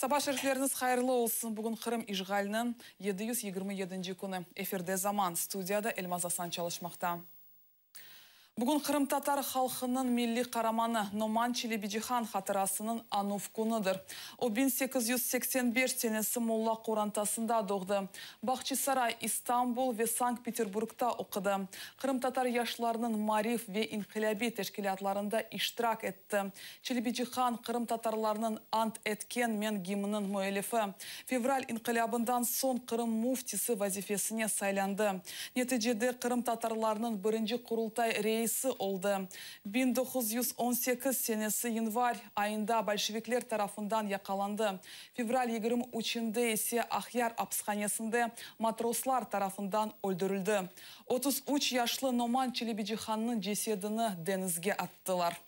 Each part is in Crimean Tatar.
Saba şerifleriñiz hayırlı olsun. Bugün Qırım işğaliniñ 727 künü. Efirde Zaman. Studiyada Elmaz Asan çalışmaqta. Bugün qırımtatar halqınıñ milliy qaramanı Noman Çelebicihan hatırasınıñ anuv künüdir. O, 1885 senesi molla qorantasında doğdı. Bağçasaray, İstanbul ve Sankt-Peterburgda oqudı. Qırımtatar yaşlarınıñ maarif ve inqilâbiy teşkilâtlarında iştirak etti. Çelebicihan, qırımtatarlarnıñ Ant etkenmen gimniniñ müellifi. Fevral inqilâbından soñ Qırım müftisi vazifesine saylandı. Neticede qırımtatarlarnıñ birinci Qurultay reisi oldı. 1918 senesi yanvar ayında bolşevikler tarafından yaqalandı. Fevral 23-ünde ise Aqyar apishanesinde matroslar tarafından öldürildi. 33 yaşlı Noman Çelebicihannıñ cesedini deñizge attılar.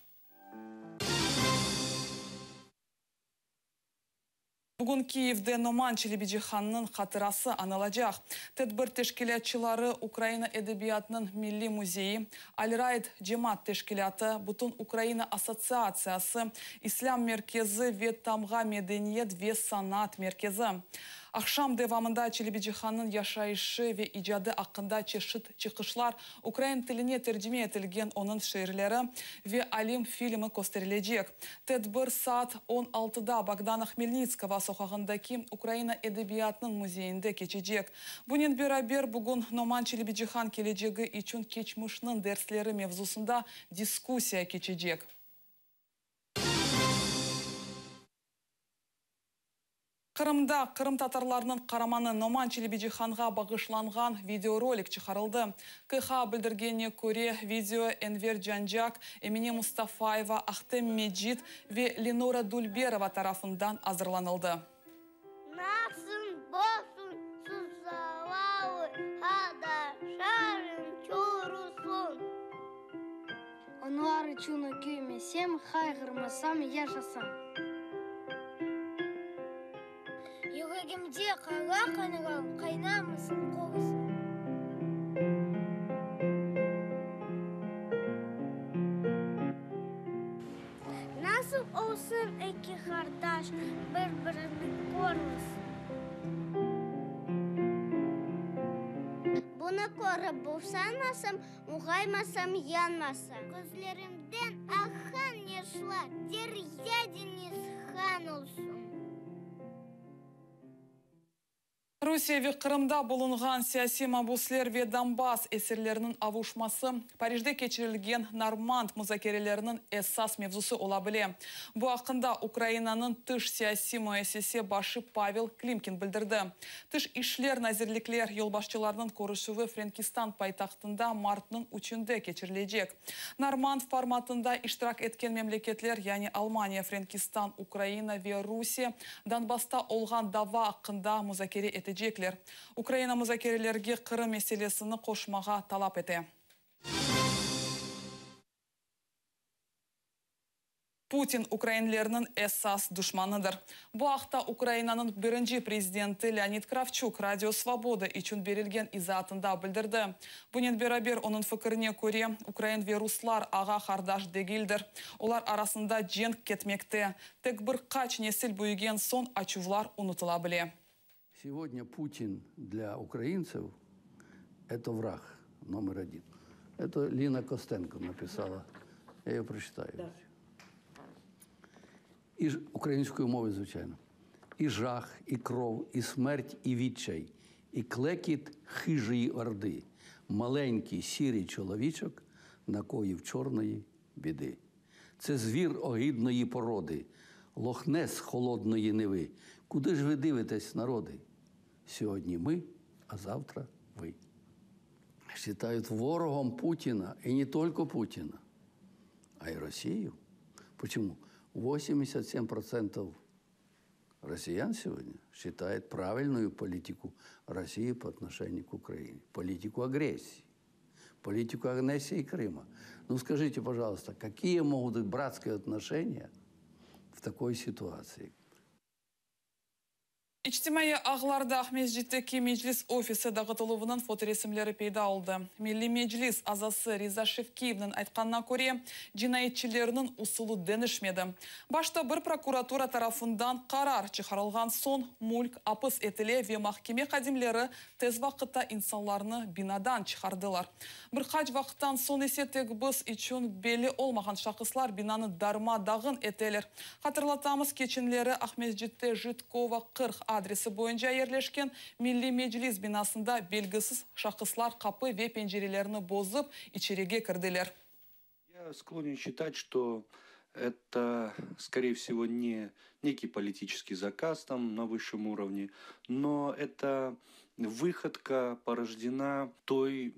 Bugün Kiyevde Noman Çelebicihannıñ hatırası añılacaq. Tedbir teşkilâtçıları Ukraina edebiyatınıñ milliy müzeyi, Alraid cemaat teşkilâtı, Bütün Ukraina assotsiatsiyası, İslâm merkezi ve Tamğa medeniyet ve sanat merkezi. Aqşam devamında Çelebicihannıñ yaşayışı ve icadı aqqında çeşit çıqışlar, ukrain tiline tercime etilgen onıñ şiirleri ve Alim filmi kösterilecek. Tedbir saat 16da Bogdana Hmelnitskogo soqağındaki Ukraina edebiyatınıñ müzeyinde keçecek. Bunen beraber bugün Noman Çelebicihan kelecegi içün keçmişniñ dersleri mevzusında diskussiya keçecek. Qırımda qırımtatarlarnıñ qaramanı Noman Çelebicihanğa bağışlanğan videorolik çıqarıldı. QHA bildirgenine köre, video Enver Cancak, Emine Mustafayeva, Ahtem Mecit ve Lenora Dülberova tarafından azırlanıldı. Nasıl bolsun susavalı qadaşarıñ çurusın. Onlar içün öküymesem, qayğırmasam, yaşasam. Yüregimde qara qanlar qaynamasın, qurusın. Nasıl olsun eki qardaş bir-birini körmesin? Bunı körip boşanmasam, muğaymasam, yanmasam. Közlerimden aqqan yaşlar derya, deñiz, han olsun. Rusiye ve Qırımda bulunğan siyasiy mabusler ve Donbass esirleriniñ avuşması Parijde keçirilgen Normand muzakereleriniñ esas mevzusı ola bile. Bu aqqında Ukrainanıñ tış siyasiy müessise başı Pavel Klimkin bildirdi. Tış işler nazirlikler yolbaşçılarınıñ körüşüvi Frenkistan paytahtında martnıñ üçünde keçirilecek. Normand formatında iştirak etken memleketler, yani Almaniya, Frenkistan, Ukraina ve Rusiye Donbassta olğan dava aqqında muzakere etecekler. Ukraina muzakerelerge Qırım meselesini qoşmağa talap ete. Putin ukrainlerniñ esas duşmanıdır. Bu aqta Ukrainanıñ birinci prezidenti Leonid Kravçuk Radio Svoboda içün berilgen izaatında bildirdi. Bunen beraber, onıñ fikirine köre, ukrain ve ruslar ağa-qardaş degildir. Olar arasında cenk ketmekte. Tek bir qaç nesil büyügen soñ açuvlar unutıla bile. Сегодня Путин для украинцев – это враг номер один. Это Лина Костенко написала. Я ее прочитаю. Да. І українською мовою, звичайно. І жах, і кров, і смерть, і відчай, і клекіт хижої орди. Маленький сірий чоловічок накоїв чорної біди. Це звір огидної породи, лохнес холодної Неви. Куди ж ви дивитесь, народи? Сьогодні ми, а завтра ви. Считают ворогом Путина, и не только Путина, а и Россию. Почему? 87% россиян сегодня считает правильную политику России по отношению к Украине. Политику агрессии. Политику агрессии Крыма. Ну скажите, пожалуйста, какие могут быть братские отношения в такой ситуации? İçtimaiy ağlarda Aqmescitteki Meclis ofisi dağıtıluvınıñ fotoresimleri peyda oldı. Milliy Meclis azası Riza Şevkiyevniñ aytqanına köre, cinayetçilerniñ usulı deñişmedi. Başta bir prokuratura tarafından qarar çıqarılğan soñ mülk apis etile ve mahkeme hadimleri tez vaqıtta insanlarnı binadan çıqardılar. Bir qaç vaqıttan soñ ise tek biz içün belli olmağan şahıslar binanı darma-dağın eteler. Hatırlatamız, keçenleri Aqmescitte Jitkova 40 adresi boyunca yerleşken Milliy Meclis binasında belgisiz şahıslar qapı ve pencerelerni bozıp, içerige kirdiler. Я склонен считать, что это, скорее всего, не некий политический заказ там на высшем уровне, но это выходка порождена той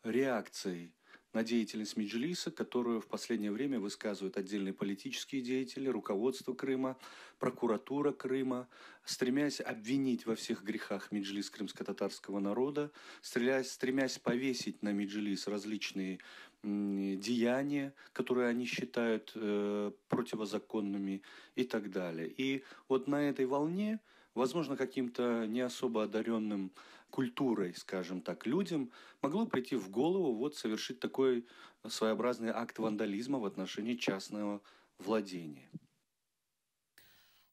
реакцией на деятельность Меджлиса, которую в последнее время высказывают отдельные политические деятели, руководство Крыма, прокуратура Крыма, стремясь обвинить во всех грехах Меджлис крымско-татарского народа, стремясь, стремясь повесить на Меджлис различные деяния, которые они считают противозаконными и так далее. И вот на этой волне, возможно, каким-то не особо одаренным культурой, скажем так, людям могло прийти в голову вот совершить такой своеобразный акт вандализма в отношении частного владения.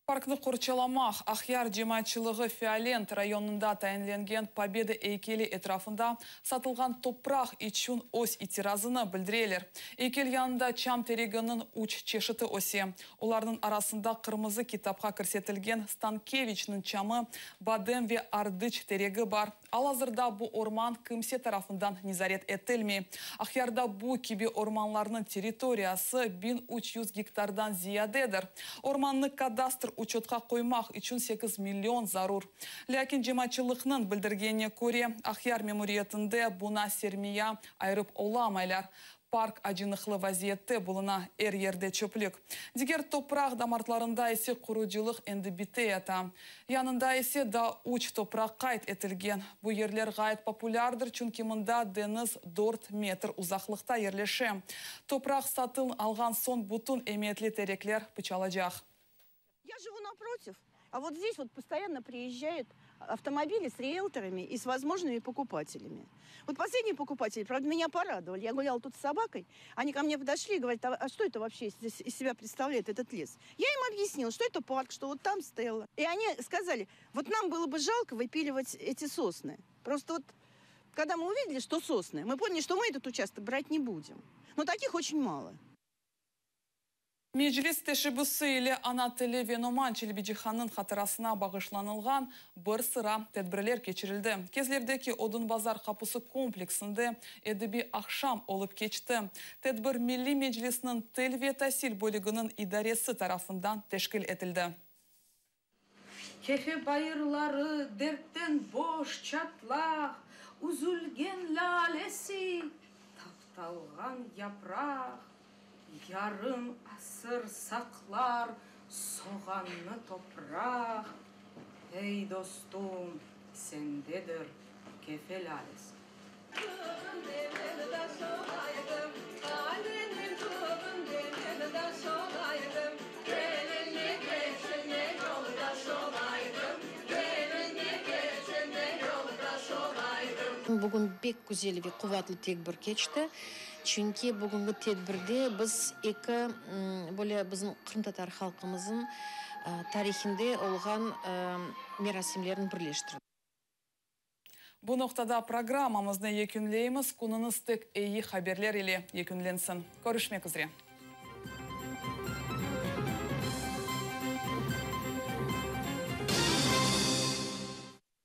Parknı qorçalamaq Aqyar cemaatçılığı Fiolent rayonında tayinlengen Pobeda eykeli etrafında satılğan topraq içün öz itirazını bildireler. Eykel yanında çam tereginiñ üç çeşiti öse. Olarnıñ arasında qırmızı kitapqa kirsetilgen Stankeviçniñ çamı, badem ve ardıç teregi bar. Al-azırda bu orman kimse tarafından nezaret etilmey. Aqyarda bu kibi ormanlarnıñ territoriyası 1300 gektardan ziyadedir. Ormannı kadastr uçetqa qoymaq içün 8 million zarur. Lâkin cemaatçılıqnıñ bildirgenine köre, Aqyar memuriyetinde buña sermiya ayırıp olamaylar. Park acınıqlı vaziyette buluna, er yerde çöplük. Diger topraq damartılarında ise qurucılıq endi biteyata. Yanında ise daa üç topraq qayd etilgen. Bu yerler ğayet populârdır, çünki mında deñiz 4 metr uzaqlıqta yerleşe. Topraq satın alğan soñ bütün emiyetli terekler pıçılacaq. Я живу напротив, а вот здесь вот постоянно приезжают автомобили с риэлторами и с возможными покупателями. Вот последние покупатели, правда, меня порадовали. Я гуляла тут с собакой, они ко мне подошли и говорят, а, а что это вообще из из себя представляет этот лес? Я им объяснила, что это парк, что вот там стела. И они сказали, вот нам было бы жалко выпиливать эти сосны. Просто вот, когда мы увидели, что сосны, мы поняли, что мы этот участок брать не будем. Но таких очень мало. Meclis teşebbüsi ile ana tili ve Noman Çelebicihannıñ hatırasına bağışlanılğan bir sıra tedbirler keçirildi. Kezlevdeki Odun Bazar qapusı kompleksinde edebiy aqşam olıp keçti. Tedbir Milliy Meclisniñ til ve tasil bölüginiñ idaresi tarafından teşkil etildi. Kefe bayırları dertten boş çatlaq, Üzülgen lâlesi, taptalğan yapraq, Yarım asır saqlar soğannı topraq. Ey, dostum, sendedir Kefe lâlesi. Bugün pek güzel ve quvetli tedbir keçti, çünki bugünki tedbirde biz eki böyle bizim qırımtatar halqımıznıñ tarihinde olğan merasimlerni birleştirdik. Bu noqtada programmamıznı yekünleymiz. Künüñiz tek eyi haberler ile yekünlensin. Körüşmek üzere.